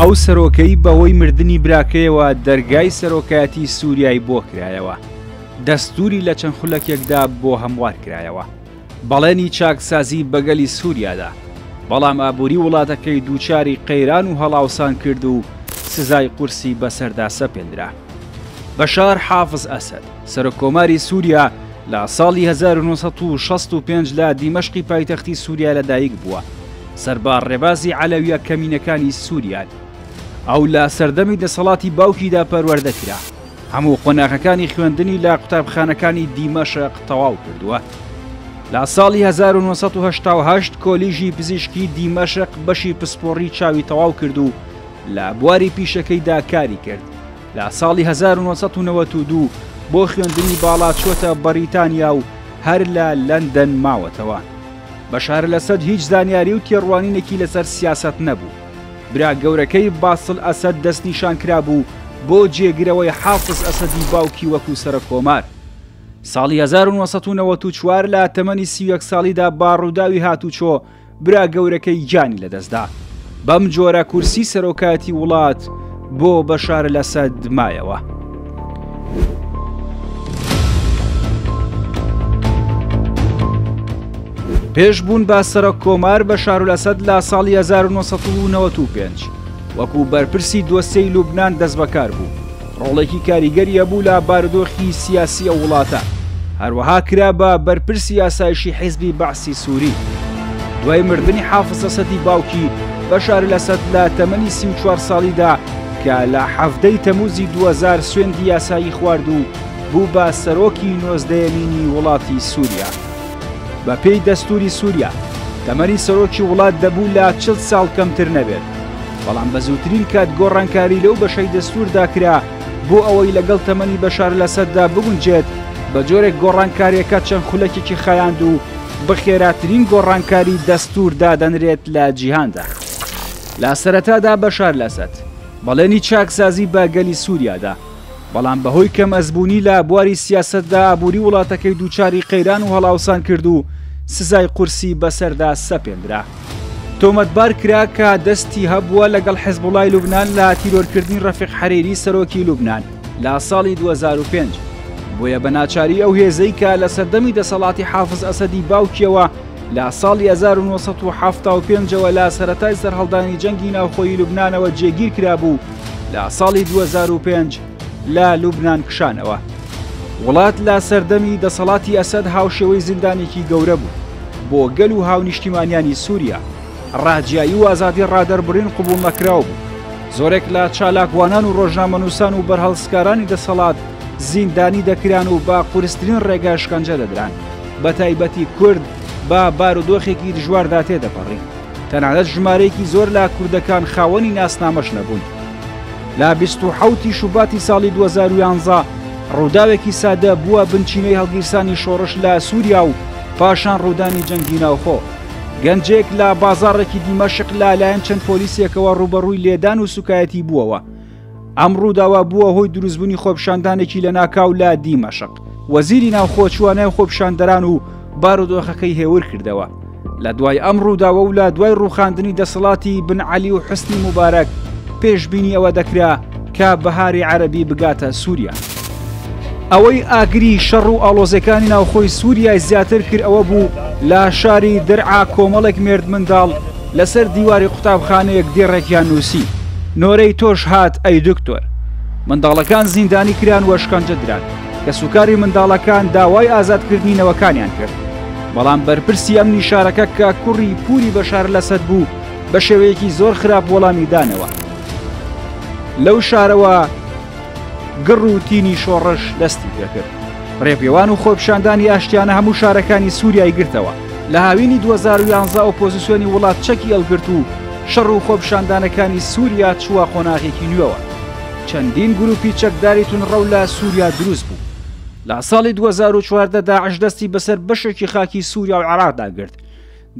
ئەو سەرۆکەی بەهۆی مردنی براکەیەوە دەرگای سەرۆکایەتی سووریای بۆ کرایەوە، دەستووری لە چەند خولەکێکدا بۆ هەموار کرایەوە. بەڵێنی چاکسازی بە گەلی سووریا دا، بەڵام ئابووری وڵاتەکەی دووچاری قەیران و هەڵاوسان کرد و سزای قورسی بەسەردا سەپێندرا. بەشار حافز ئەسەد، سەرۆککۆماری سووریا لە ساڵی 1965 لە دیمەشقی پایتەختی سووریا لەدایک بووە، سەر بە ڕێبازی عەلەویە کەمینەکانی سووریان. ئەو لە سەردەمی دەسەڵاتی باوکیدا پەروەردە کرا. هەموو قۆناغەکانی خوێندنی لە قوتابخانەکانی دیمەشق تەواو کردووە. لە ساڵی 1988 کۆلیژی پزیشکی دیمەشق بەشی پسپۆڕی چاوی تەواو کرد و لە بواری پیشەکەیدا کاری کرد. لە ساڵی 1992 بۆ خوێندنی باڵا چۆتە بەریتانیا و هەر لە لەندەن ماوەتەوە. بەشار ئەلئەسەد هیچ زانیاری و تێڕوانینێکی لەسەر سیاسەت نەبوو. برا گەورەکەی باسل ئەسەد دەستنیشانکرابوو بۆ جێگرەوەی حافز ئەسەدی باوکی وەکو سەرۆککۆمار. ساڵی 1994 لە تەمەنی 31 ساڵیدا بە ڕووداوی هاتوچۆ برا گەورەکەی گیانی لەدەستدا. بەم جۆرە کورسی سەرۆکایەتی وڵات بۆ بەشار ئەلئەسەد مایەوە. پێش بوون بە سەرۆک کۆمار بەشار ئەلئەسەد لە ساڵی 1995 وەکو بەرپرسی دۆسیەی لوبنان دەستبەکار بوو. ڕۆڵێکی کاریگەری هەبوو لە بارودۆخی سیاسی ئەو وڵاتە، هەروەها کرا بە بەرپرسی ئاسایشی حیزبی بەعسی سووری. دوای مردنی حافز ئەسەدی باوکی، بەشار ئەلئەسەد لە تەمەنی 34 ساڵیدا کە لە 17 ی تەمووزی 2000 سوێندی یاسایی خوارد و بوو بە سەرۆکی نۆزدەیەمینی وڵاتی سووریا. بە پێی دەستووری سووریا، تەمەنی سەرۆکی وڵات دەبوو لە 40 ساڵ کەمتر نەبێت، بەڵام بە زووترین کات گۆڕانکاری لەو بەشەی دەستووردا کرا بۆ ئەوەی لەگەڵ تەمەنی بەشار ئەلئەسەددا بگونجێت، بە جۆرێک گۆڕانکارییەکە چەند خولەکێکی خایاند و بە خێراترین گۆڕانکاری دەستوور دادەنرێت لە جیهاندا. لە سەرەتادا بەشار ئەلئەسەد بەڵێنی چاکسازی بە گەلی سووریا دا، بەڵام بەهۆی کەم ئەزموونی لە بواری سیاسەتدا ئابووری وڵاتەکەی دووچاری قەیران و هەڵاوسان کرد و سزای قورسی بەسەردا سەپێندرا. تۆمەتبار کرا کە دەستی هەبووە لەگەڵ حزبوڵای لوبنان لە تیرۆرکردنی ڕەفیق حەریری سەرۆکی لوبنان لە ساڵی 2005. بۆیە بە ناچاری ئەو هێزەی کە لە سەردەمی دەسەڵاتی حافز ئەسەدی باوکیەوە لە ساڵی 1975 ەوە لە سەرەتای سەرهەڵدانی جەنگی ناوخۆیی لوبنانەوە جێگیر کرابوو لە ساڵی 2005 لە لوبنان کشانەوە. وڵات لە سەردەمی دەسەڵاتی ئەسەد هاوشێوەی زیندانێکی گەورە بوو بۆ گەل و هاونیشتیمانیانی سووریا. ڕاجیایی و ئازادی ڕادەربڕین قبوڵنەکراو بوو. زۆرێک لە چالاکوانان و ڕۆژنامەنووسان و بەرهەڵستکارانی دەسەڵات زیندانی دەکران و بە قورسترین ڕێگا شکەنجە دەدران. بە تایبەتی کورد بە بارودۆخێکی دژواردا تێدەپەڕی. تەنانەت ژمارەیەکی زۆر لە کوردەکان خاوەنی ناسنامەش نەبوون. لە 27 ی شوباتی ساڵی 2011 ڕووداوێکی سادە بووە بنچینەی هەڵگیرسانی شۆڕش لە سووریا و پاشان ڕوودانی جەنگی ناوخۆ. گەنجێک لە بازاڕێکی دیمەشق لە لایەن چەند پۆلیسێکەوە ڕووبەڕووی لێدان و سوکایەتی بووەوە. ئەم ڕووداوە بووە هۆی دروستبوونی خۆپیشاندانێکی لەناکاو لە دیمەشق. وەزیری ناوخۆ چووە نێو خۆپیشاندەران و بارودۆخەکەی هێور کردەوە. لە دوای ئەم ڕووداوە و لە دوای ڕووخاندنی دەسەڵاتی بن عەلی و حوسنی موبارەک، پێشبینی ئەوە دەکرا کە بەهاری عەرەبی بگاتە سووریا. ئەوەی ئاگری شەڕ و ئاڵۆزیەکانی ناوخۆی سووریای زیاتر کرد ئەوە بوو لە شاری درعا کۆمەڵێک مێردمنداڵ لەسەر دیواری قوتابخانەیەک دێڕێکیان نووسی، نۆرەی تۆش هات ئەی دکتۆر. منداڵەکان زیندانی کران و ئەشکەنجە دران. کەسوکاری منداڵەکان داوای ئازادکردنی نەوەکانیان کرد. بەڵام بەرپرسی ئەمنی شارەکە کە کوڕی پوری بەشار ئەلئەسەد بوو بە شێوەیەکی زۆر خراپ وەڵامی دانەوە. لەو شارەوە گڕ و تینی شۆڕش دەستی پێکرد. ڕێپێوان و خۆپیشاندانی ئاشتیانە هەموو شارەکانی سووریای گرتەوە. لە هاوینی 2011 ئۆپۆزیسیۆنی وڵات چەکی هەڵگرت و شەڕ و خۆپیشاندانەکانی سووریا چووە قۆناغێکی نوێوە. چەندین گرووپی چەکداری توندڕەو لە سووریا دروست بوو. لە ساڵی 2014 داعش دەستی بەسەر بەشێکی خاکی سووریا و عێراقدا گرت.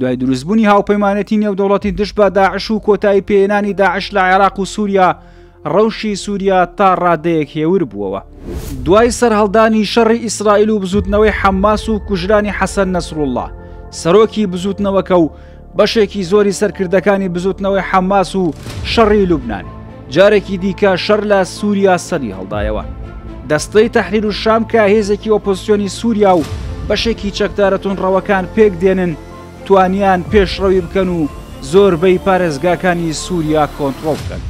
دوای دروستبوونی هاوپەیمانێتی نێودەوڵەتی دژ بە داعش و کۆتایی پێهێنانی داعش لە عێراق و سووریا، ڕەوشی سووریا تا ڕادەیەک هێور بووەوە. دوای سەرهەڵدانی شەڕی ئیسرائیل و بزووتنەوەی حەماس و کوژرانی حەسەن نەسروڵڵا، سەرۆکی بزووتنەوەکە و بەشێکی زۆری سەرکردەکانی بزوتنەوەی حەماس و شەڕی لوبناان. جارێکی دیکە شەڕ لە سووریا سەری هەڵدایەوە. دەستەی تەحریر و شام کە هێزێکی ئۆپۆزسیۆنی سووریا و بەشێکی چەکدارە توندڕەوەکان پێک دێنن، توانیان پێشڕەوی بکەن و زۆربەی پارێزگاکانی سووریا کۆنتڕۆڵ بکەن.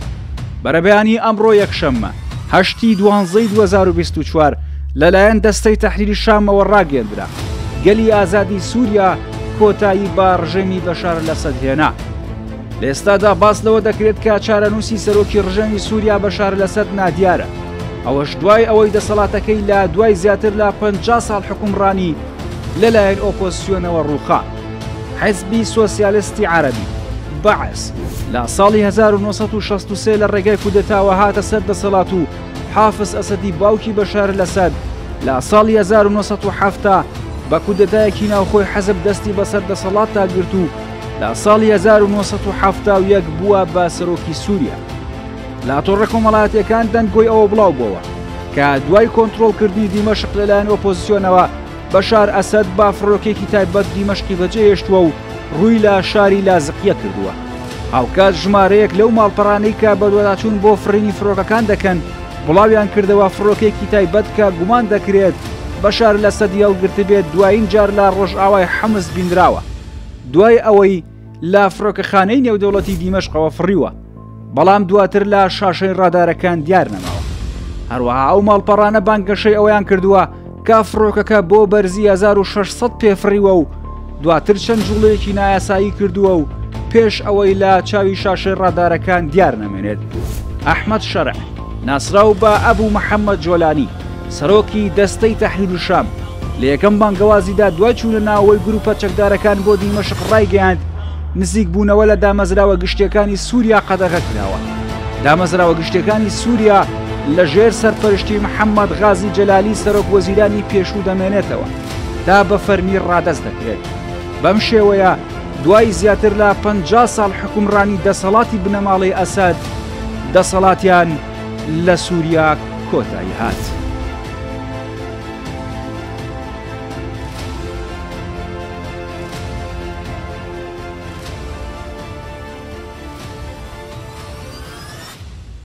بەرەبەیانی ئەمڕۆ یەکشەممە، هەشتی دوانزەی 2024، لەلایەن دەستەی تەحریری شامەوە ڕاگەیەندرا، گەلی ئازادی سووریا کۆتایی بە ڕژێمی بەشار ئەلئەسەد هێنا. لە ئێستادا باس لەوە دەکرێت کە چارەنووسی سەرۆکی ڕژێمی سووریا بەشار ئەلئەسەد نادیارە، ئەوەش دوای ئەوەی دەسەڵاتەکەی لە دوای زیاتر لە 50 ساڵ حوکمڕانی لەلایەن ئۆپۆزسیۆنەوە ڕووخا. حیزبی سۆسیالستی عەرەبی، بەعس، لە ساڵی 1963 لە ڕێگای کودەتاوە هاتە سەر دەسەڵات و حافز ئەسەدی باوکی بەشار ئەلئەسەد لە ساڵی 1970 بە کودەتایەکی ناوخۆی حەزب دەستی بەسەر دەسەڵاتدا گرت و لە ساڵی 1971 بووە بە سەرۆکی سووریا. لە تۆڕە کۆمەڵایەتیەکان دەنگۆی ئەوە بڵاو بۆوە کە دوای کۆنترۆڵکردنی دیمەشق لەلایەن ئۆپۆزسیۆنەوە بەشار ئەسەد بە فڕۆکێکی تایبەت دیمەشقی بەجێهێشتووە و ڕووی لە شاری لازقیە کردووە. هاوکات ژمارەیەک لەو ماڵپەڕانەی کە بەدواداچوون بۆ فڕینی فڕۆکەکان دەکەن بڵاویان کردەوە فڕۆکێکی تایبەت کە گومان دەکرێت بەشار ئەسەدی هەڵگرتبێت دوایین جار لە ڕۆژئاوای حمس بینراوە دوای ئەوەی لە فڕۆکەخانەی نێودەوڵەتی دیمەشقەوە فڕیوە. بەڵام دواتر لە شاشەی ڕادارەکان دیار نەماوە. هەروەها ئەو ماڵپەڕانە بانگەشەی ئەوەیان کردووە کە فڕۆکەکە بۆ بەرزی 1600 پێ فڕیوە و دواتر چەند جوڵەیەکی نایاسایی کردووە و پێش ئەوەی لە چاوی شاشەی ڕادارەکان دیار نەمێنێت. ئەحمەد شەرع، ناسراو بە ئەبوو محەممەد جۆلانی، سەرۆکی دەستەی تەحریر شام، لە یەکەم بانگەوازیدا دوای چوونە ناوەوەی گروپە چەکدارەکان بۆ دیمەشق ڕایگەیاند، نزیکبوونەوە لە دامەزراوە گشتیەکانی سووریا قەدەغە کراوە. دامەزراوە گشتیەکانی سووریا لە ژێر سەرپەرشتی محەممەد غازی جەلالی سەرۆک وەزیرانی پێشوو دەمێنێتەوە تا بە فەرمی ڕادەست دەکرێت. بەم شێوەیە دوای زیاتر لە 50 ساڵ حوکمڕانی دەسەڵاتی بنەماڵەی ئەسەد، دەسەڵاتیان لە سووریا کۆتایی هات.